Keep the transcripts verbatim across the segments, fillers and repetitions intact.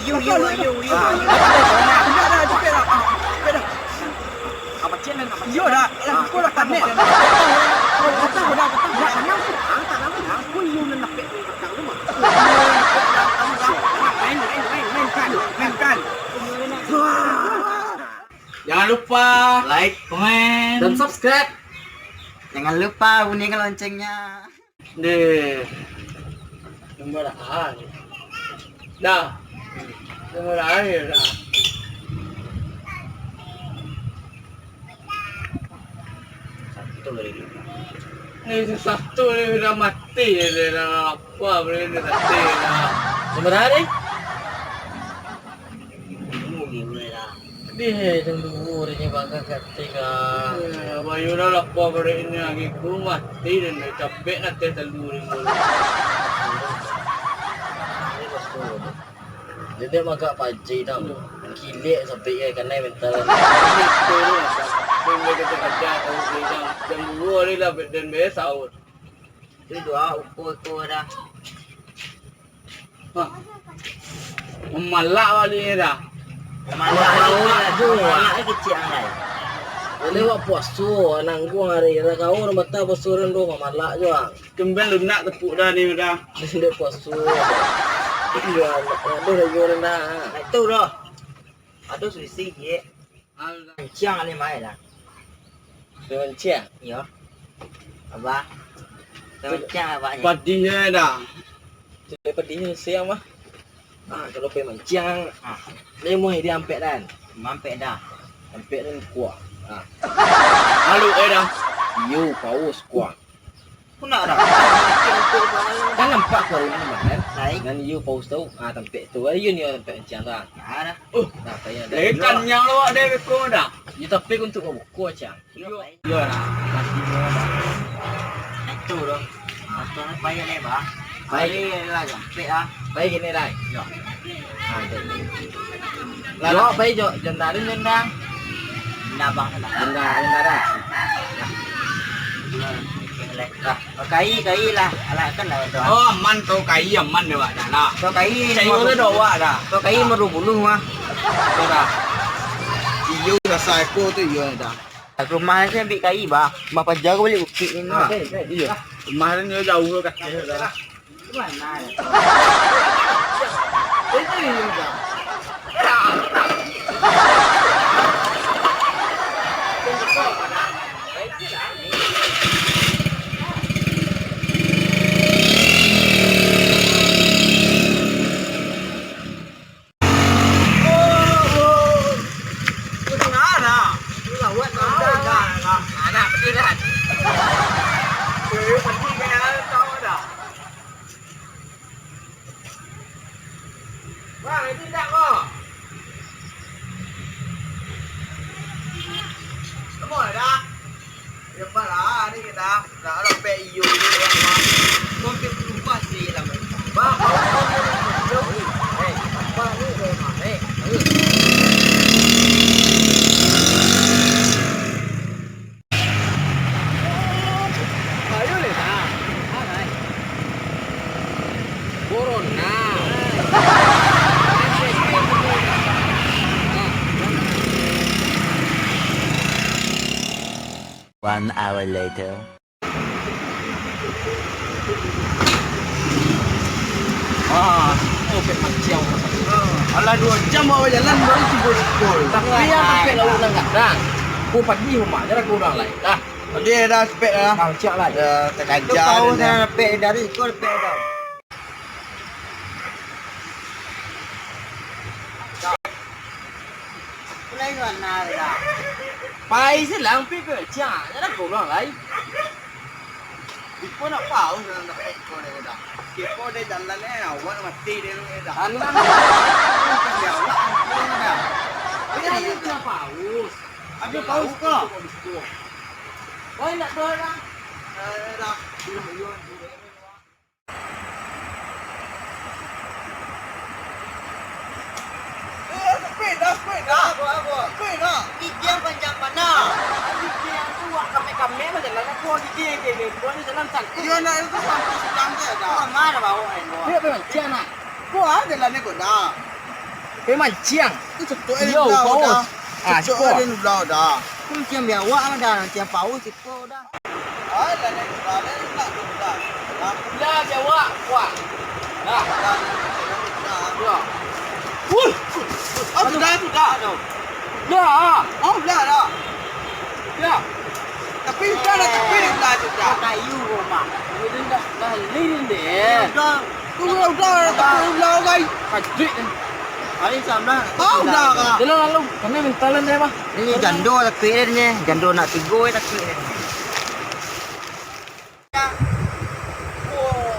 Yo, yo, yo, yo, yo. Dah, dah, cepet dah. Ah, cepet dah. Apa cek nak, apa cek? Yo dah, lah, kau dah kamet dah. Kau dah, kau dah, kau dah. Dah, dah, dah. Aku yo nak napek ni, petang tu mah. Main, main, main, mainkan, mainkan. Jangan lupa like, komen, dan subscribe. Jangan lupa bunyikan loncengnya. Deh. Gambar ah. Dah. Gambar akhir dah. Satu lagi. Ni satu ni dah mati dia dah. Wah, boleh dia mati dah. Gambar hari? Deh, dulu urang ni bangga katik ah. Eh, bayu dah lapar pada ini lagi. Ku mati dan dah capek nak teh telu ni. Dia magak paji tau. Kilek sampai ye kanai mental. Ini tu ni. Tunggu kerja-kerja tahu beli jam, jam dua ni lah dan bayar sahur. Tu doa ukur-ukur dah. Hah. Mamalak balik ni dah. Mamalak ni, mamalak ni kecil ang lai. Lewat puaso, nangguang hari, dah kau urang bata puaso rindu mamalak jo ang. Kembali lunak tepuk dah ni dah. Dia puaso. Iya, aduh, dah iya dah. Itu dah. Aduh, selisih, ye. Manciang alih main lah. Manciang? Iyo. Abah. Manciang abah ni. Padihnyo dah. Jadi padihnyo siang mah. Ah, kalau pai manciang, ah, lemah dia ampek dan. Mampek dah. Ampek dan kuah. Ah. Lalu eh dah. Iyo, paus kuah. Aku nak dah. Kan nampak kuah rumah kan? Baik. Dan iyo paus tahu. Ah, tampek tu. Ayo ni tampek manciang dah. Nah, dah. Oh, dah payah dah. Lagi kanyang lo dek beko dah. Iyo tapi untuk buku aja. Iyo, baik. Iyo lah. Pasti iyo lah. Itu doh. Atau nak payah ni bah. Baik. Payah lah gampek ah. Baik gini dah. Yo. Ah, jadi. Lalu baik jo jendari jendang. Nah, bang lah. Jendang jendara. Nah. Kai, kai lah. Alah kan lah tu. Oh, aman tu kai, aman dek awak dah lah. Tu kai. Cai urang dek awak dah. Tu kai meru buluh mah. Tu dah. Iyo rasa aku tu iyo dah. Rumah ni ambil kai bah. Rumah paja ko balik bukit ni mah. Iyo. Rumah ni jauh tu kaki dah. Itu iyo dah. Bang, itu indak ko. Semua dah. Lepas lah, ni kita. Dah lah, pek iyo ni, Bang. Kau pek lupa sih lah, Bang. Bang, kau pek iyo. Eh, apa ni, Bang? Eh, eh. Ayo, leh, dah. Corona. One hour later. Ah, oh, pek manciang. Alah, dua jam awak bajalan, baru tibo siko. Tapi yang sampai laut nan gadang. Ko padi rumah, jan ko urang lain. Dah. Tadi dah sepek dah. Bang, ciak lah. Dah terkajar dah. Tahu dah. Sepek dari ko sepek dah. Mulai warna dah. Pai silang pi ke ciak. Dah ko urang lai. Iko nak paus dalam dapat iko ni dah. Iko dia jalan eh, awak mati dia ni dah. Anu. Dia awak mati dah. Dia ni paus. Habis paus ko. Oi, nak doh dah. Eh, dah. Eh, sepeda, sepeda. Apa, apa? Sepeda. Gigi yang panjang mana? Gigi yang tu, wak, kamek-kamek macam mana? Kau gigi yang gigi, kau ni jalan sangkut. Iya, nak itu sangkut sedang je dah. Kau mana bawa yang bawa? Dia memang cian, nak. Kau ada lah ni kau dah. Pe manciang. Yo, paus. Ah, ciko. Ado nan ulah dah. Manciang biawak lah dah, manciang paus ciko dah. Ah, lah, lah, lah, lah, lah, lah, lah. Lah, biawak, wah. Lah. Lah. Wah. Ah, sudah, sudah. Dah. Oh, dah, dah. Dah. Tapi udah lah, tapi udah, udah. Kayu rumah. Udah, dah, dah, dah. Udah, udah, tapi udah, guys. Kajuik ni. Hari sama. Ah, udah, udah. Jalan lalu. Kami minta lan deh, Bah. Ini jando tapi dia ni. Jando nak tigo ya tapi dia. Oh,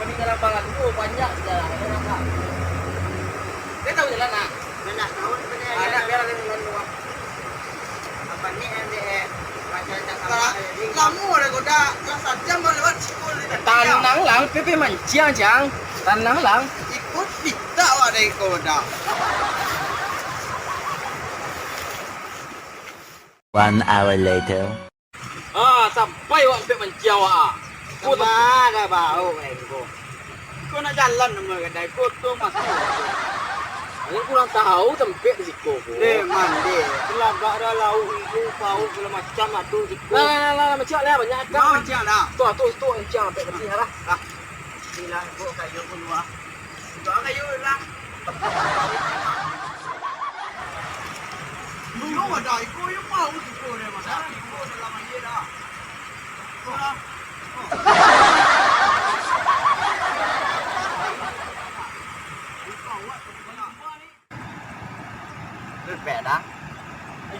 peninggalan Bangla tu banyak sejarah. Dia tahu jalan, nak? Dia nak tahu sebenarnya. Ah, nak biar ada jalan luar. Apa ni yang dia, eh, macam tak sama. Lamo dah kau dah, dah sajam dah lewat sikul ni. Tanang lang, Pepe manciang, Cang. Tanang lang. Ikut pitak awak dari kau dah. One hour later. Ah, sampai awak ampek manciang awak ah. Ko sama dah bau lain ko. Ko nak jalan nama kadai ko tu masuk. Kalian kurang tahu tampek di siko ko. Deh, mandeh. Kelabak dah lauk ijo, pauk, segala macam ado siko. Lah, lah, lah, lah, manciang lah, banyak akal. Nah, manciang dah. Tu, tu, tu, manciang ampek kecil lah. Lah. Bilang ko kayu ko luar. Sudah kayu lah. Yo, ada iko, yo mau iko deh, Mas. Iko dalam air dah. Iko dah. Lepek dah.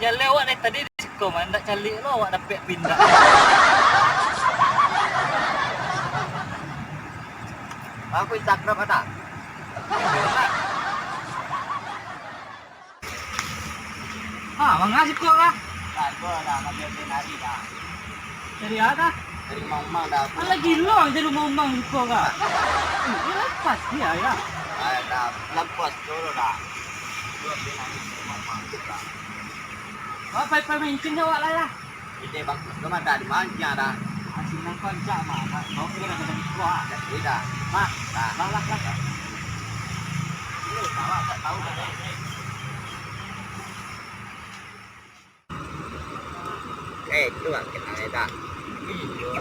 Jaleh awak dari tadi di siko, man. Ndak caliak lo awak dapek pindah. Aku Instagram ada. Ah, manga siko lah. Tak, gua dah ngambil nari dah. Dari mana? Dari Mamang dah. Alah, gilo, dari Mamang siko lah. Ini lepas dia, ya. Ah, dah, lepas dulu dah. Gua ambil nari dari Mamang juga. Wah, pai-pai mancing awak lah, lah. Ide bagus tu mah dah dimancang dah. Asin nang pancak mah, dah. Mau kira dah kena dikuah. Dah, dah. Mah, dah. Lah, lah, lah. Lu tahu, tak tahu dah. Eh, itu lah kenal ya, dah. Iyo.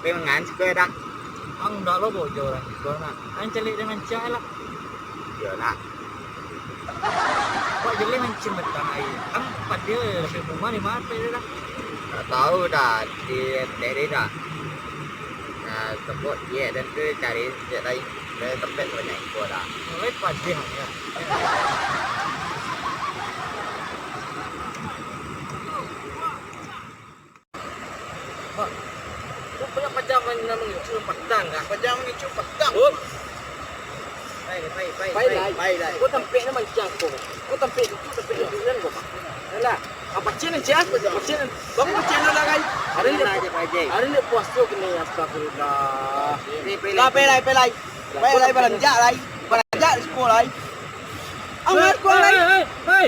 Tapi mangan siko dah. Ang dah lo bojo lah siko nak. Ang calik dengan cak lah. Iyo nak. Wak jelek mancing batang air. Kan padahal lebih rumah di mana dia dah? Tak tahu dah, di T D dah. Nah, sebut dia dan tu cari sejak lain. Dari tempat banyak iko dah. Mulai padahal ya. Mak, ko banyak paja nan mangicu patang, kan? Paja mangicu patang. Hup. Pai, pai, pai, pai, pai, pai, lai. Ko tampek ni mancang ko. Ko tampek itu, tampek itu kan ko, Mak. Alah. Ah, pacen aja, pacen. Bang, pacen lah, kai. Hari ni, hari ni puasa kena, astagfirullah. Ni, pai, lai, pai, lai. Pai, lai, baranjak, lai. Baranjak di siko, lai. Angah, siko, lai. Hei, hei, hei.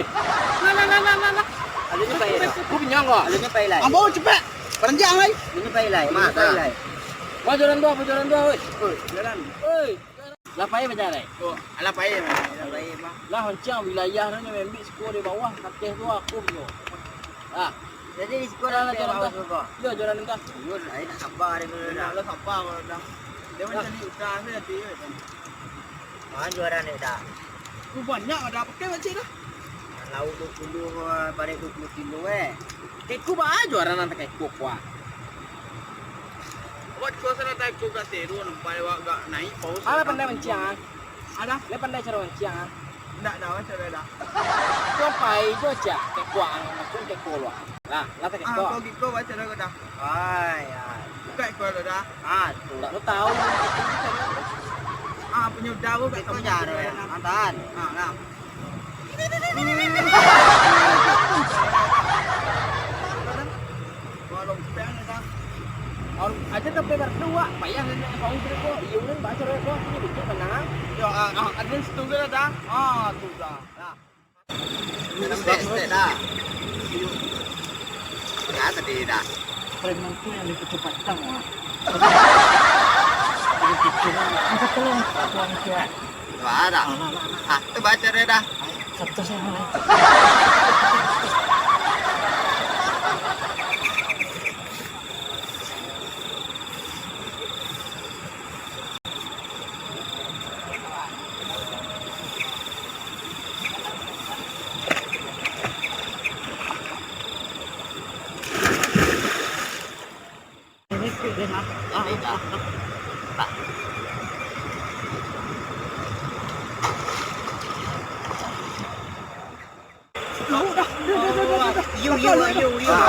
Nah, nah, nah, nah, nah, nah. Alun ni pai, lai. Ko kenyang ko? Alun ni pai, lai. Ambo, cepek. Baranjak, lai. Alun ni pai, lai. Pai, lai. Wah, jalan dua, jalan dua, weh. Oi, jalan. Oi. Lah pai bajalan, lai. Oh, alah pai, lai. Alah pai, Bang. Lah, mancang wilayah tu, nyo ambil siko di bawah, kateh tu, aku tu. Ah. Jadi, di siko dah, dah, jalan dah. Iyo, jalan dah. Iyo, ai nak sabar dulu dah. Lah, sabar kalau dah. Dia mancari utang tu, nanti. Ah, juara ni dah. Tu banyak dah, pakai macam dah. Lauk dua puluh, barek dua puluh kilo, eh. Keko ba juara nan takeko kuah. Awak cuba sana takeko kat seru, nampak awak agak naik paus. Alah pandai mancang, ah. Ada? Dia pandai cara mancang, ah. Ndak ada, macam dah. Kau pai jo cak, keko ang, maksud keko luar. Lah, lah takeko. Ah, kau giko baca dah kau dah. Ai, ai. Buka kau dah dah. Ah, tu. Ndak tahu. Ah, punya udah kau kat kau jaro ya. Mantan. Ah, nah. Aja sampai berdua, payah nenek kau sudah kau, iya ulun baca roh kau, ini betul tenang. Yo, ah, ah, ada yang setuju lah dah. Ah, tu dah. Nah. Step, step dah. Tengah tadi dah. Preman tu yang dikecepatkan, wah. Angkat tolong, tolong, Kak. Wah, dah. Ah, tu baca deh dah. Satu saya. Iyo, iyo, iyo, iyo.